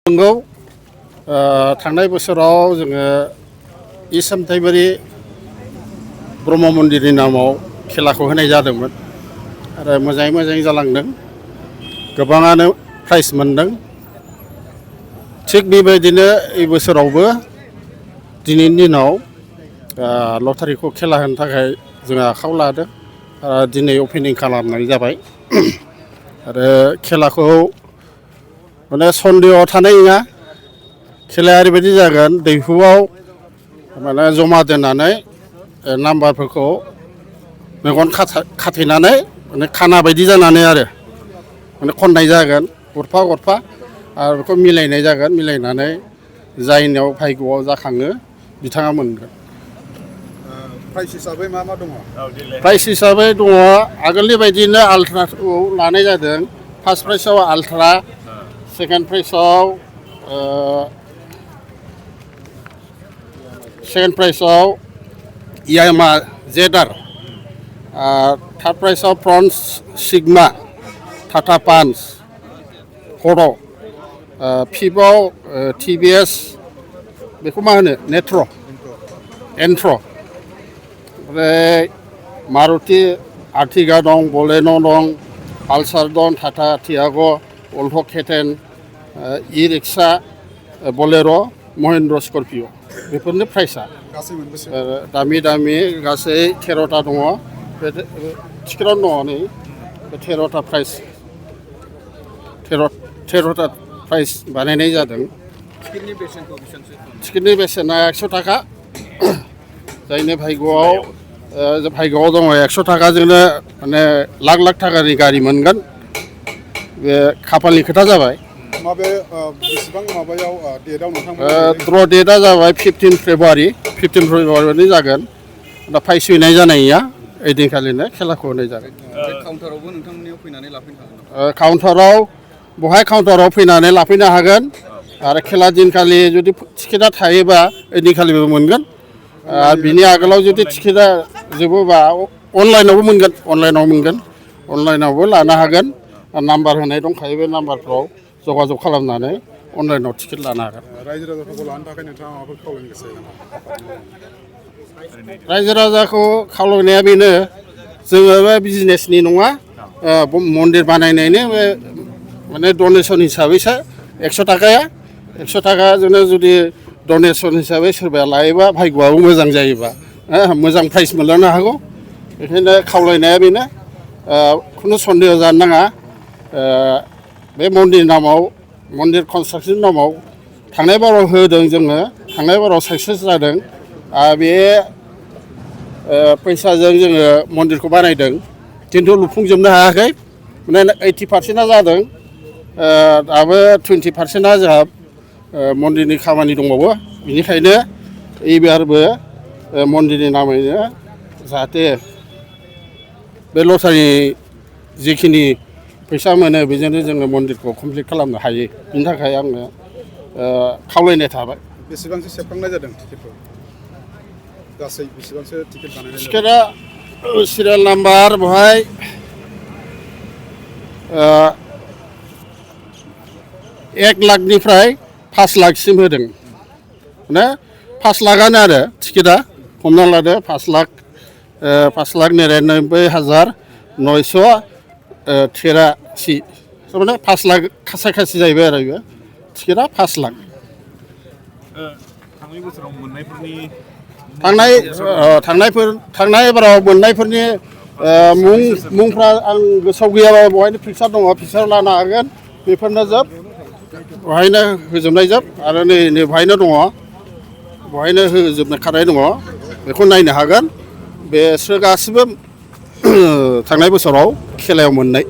नंगौ थांनाय बोसोराव जोङो सामथाइबारि ब्रह्म मन्दिरनि नामाव खेलाखौ होनाय जादोंमोन आरो मोजाङै जालांदों। गोबाङानो प्राइज मोनदों। थिग बेबायदिनो এই बोसोरावबो दिनैनि दिनाव लटारिखौ खेला होनो थाखाय जोङो आखायाव लादों। दिनै अपेनिं खालामनाय जाबाय आरो खेलाखौ माने सन्देहआव थानाय नङा। खेलाया ओरैबायदि जागोन दैहुआव माने जमा दोननानै नाम्बारफोरखौ मेगन खाथेनानै माने खाना बायदि जानानै आरो माने खननाय जागोन गरफा गरफा आरो बेखौ मिलायनाय जागोन। मिलायनानै जायनियाव भाग्यआव जाखाङो बिथाङा मोनगोन। प्राइस हिसाबै मा दङ? प्राइस हिसाबै दङ आगोलनि बायदिनो आल्ट्राखौ लानाय जादों। फार्स्ट प्राइजआव आल्ट्रा, सेकेन्ड प्राइजआव यामा जेडार, थार्ड प्राइजआव प्रन्स सिगमा टाटा पान्च हर', फिफ्थआव टिभिएस बेखौ मा होनो एन्ट्र', ओमफ्राय मारुति आर्टिगा दं, बलेन' दं, पालसार दं, Tata टियाग', alt' केटेन, E rickshaw, बलेर', Mahindra Scorpio' बेफोरनो प्राइसआ। दामि गासै 13टा दङ। बे टिकेटआवनो दङ नै बे 13टा प्राइस 13टा प्राइस बानायनाय जादों। टिकेटनि बेसेना 100 थाखा। जायनि भाग्यआव दङ 100 थाखाजोंनो माने लाख थाखानि गारि मोनगोन। बे खाफालनि खोथा जाबाय। बेसेबां माबायाव डेटआव द्र' डेटआ जाबाय 15 फेब्रुवारि जागोन। दा प्राइस हैनाय जानाया ओइदिनखालिनो खेलाखौ होनाय जागोन। काउन्टारावबो नोंथांमोननियाव फैनानै लाफैनो हागोन? काउन्टाराव फैनानै लाफैनो हागोन आरो खेला दिनखालि जुदि टिकेटआ थायोबा ओइदिनखालिबो मोनगोन। बिनि आगोलाव जुदि टिकेटआ जोबोबा अनलाइनावबो मोनगोन। अनलाइनावबो लानो हागोन। नाम्बार होनाय दंखायो। बे नाम्बारफ्राव जगाजग खालामनानै अनलाइनाव टिकेट लानो हागोन। रायजो राजाफोरखौ लानो थाखाय नोंथाङा माबाफोर खावलायनो गोसो नामा? रायजो राजाखौ खावलायनाया बेनो, जोङो बे बिजनेसनि नङा, मन्दिर बानायनायनि बे माने डनेसन हिसाबैसो 100 थाखाजोंनो जुदि डनेसन हिसाबै सोरबाया लायोबा भाग्यआबो मोजां जायोबा मोजां प्राइज मोनलांनो हागौ। बेखायनो खावलायनाया बेनो, खुनु सन्देह जानो नाङा। बे मन्दिर कनस्ट्राक्सन नामाव थांनाय बाराव होदों जोङो। थांनाय बाराव साक्सेस जादों। बे फैसाजों जोङो मन्दिरखौ बानायदों, खिन्थु लुफुंजोबनो हायाखै। माने 80% जादों। दाबो 20%आ जोंहा मन्दिरनि खामानि दंबावो। बेनिखायनो एबारबो मन्दिरनि नामैनो जाहाथे बे लटारि जिखिनि फैसा मोनो बेजोंनो जोङो मन्दिरखौ कमप्लिट खालामनो हायो। बिनि थाखाय आङो खावलायनाय थाबाय। बेसेबांसो सेबखांनाय जादों टिकेटखौ? गासै बेसेबांसो टिकेट बानायनाय जादों? टिकेटआ सिरियाल नाम्बार बेवहाय 1 लाखनिफ्राय 5 लाखसिम होदों। माने 5 लाखआनो आरो टिकेटआ हमना लादो 5,990,983 थारमाने 5 लाख खाथि जाहैबाय आरो बेयो टिकेटआ 5 लाख। थांनाय बोसोराव मोननायफोरनि थांनाय बाराव मोननायफोरनि मुंफ्रा आं गोसोआव गैयाबा बेवहायनो पिकचार दङ। पिकचार लानो हागोन। बेफोरनो जोब बेवहायनो होजोबनाय जोब आरो नै बेवहायनो दङ। बेवहायनो होजोबनो खानाय दङ। बेखौ नायनो हागोन। बेसोर गासिबो थांनाय बोसोराव खेलायाव मोननाय।